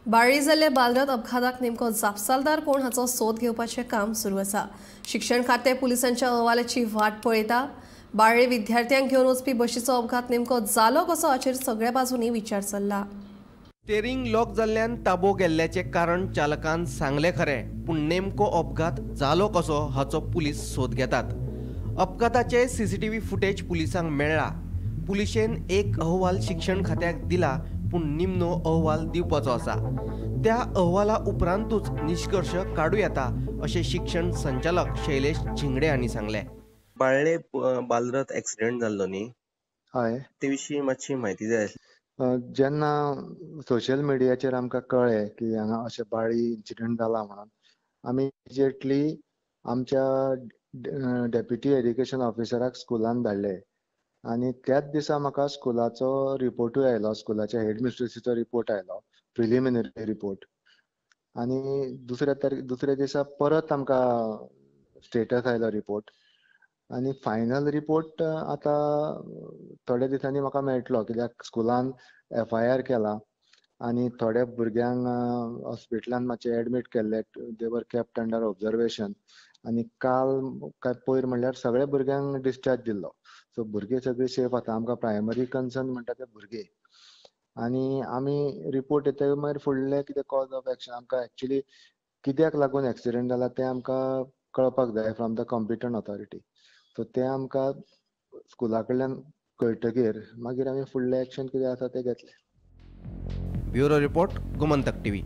बाळ्ळी जाल्ल्या बालरथ अपघाताक नेमको जापसालदार कोण हाचो सोद घेवपाचें काम सुरू आसा. शिक्षण खातें पुलिसांच्या अहवालाची वाट पळयता. बाळ्ळी विद्यार्थ्यांक घेवन वचपी बशीचो अपघात नेमको जालो कसो हाचेर सगळ्या बाजूंनी विचार चल्ला. स्टेरिंग लॉक जाल्ल्यान ताबो गेल्ल्याचें कारण चालकान सांगलें खरें, पूण नेमको अपघात जालो कसो हाचो पुलीस सोद घेतात. अपघाताचे सीसीटीव्ही फुटेज पुलिसांक मेळ्ळा. पुलिशेन एक अहवाल शिक्षण खात्याक दिला, पूण निमणो अहवाल दिवपाचो आसा. त्या अहवाला उपरांतूच निश्कर्श काडूं येता अशें शिक्षण संचालक शैलेश झिंगडे हांणी सांगलें. बाळ्ळे बालरथ एक्सिडेंट जाल्लो न्ही, हय, ते विशीं मातशी म्हायती जाय आसली. जेन्ना सोशल मिडियाचेर आमकां कळ्ळें की हांगा अशें बाळ्ळी इन्सिडंट जाला म्हणून, आमी इमिजिएटली आमच्या डेप्युटी एड्युकेशन ऑफिसराक स्कुलान धाडले आनी त्याच दिसा म्हाका स्कुलाचो रिपोर्टूय आयलो, स्कुलाच्या हेड मिस्ट्रेसीचो रिपोर्ट आयलो, प्रिलिमिनरी रिपोर्ट. आनी दुसऱ्या दिसा परत आमकां स्टेटस आयलो रिपोर्ट आनी फायनल रिपोर्ट आतां थोड्या दिसांनी म्हाका मेळटलो, कित्याक स्कुलान FIR केला आनी थोड्या भुरग्यांक हॉस्पिटलान मातशें एडमीट केल्ले, they were kept under observation. आनी काल काय पयर म्हणल्यार सगळ्या भुरग्यांक डिस्चार्ज दिल्लो. सो भुरगे सगळे सेफ आसा. आमकां प्रायमरी कन्सर्न म्हणटा ते भुरगे, आनी आमी रिपोर्ट येतकीर मागीर फुडले कितें कॉज ऑफ एक्शन, आमकां एक्चुली कित्याक लागून एक्सिडंट जाला तें आमकां कळपाक जाय from the competent authority. So तें आमकां स्कुला कडल्यान कळटकीर मागीर आमी फुडलें एक्शन कितें आसा तें घेतलें. Bureau report, Gomantak TV.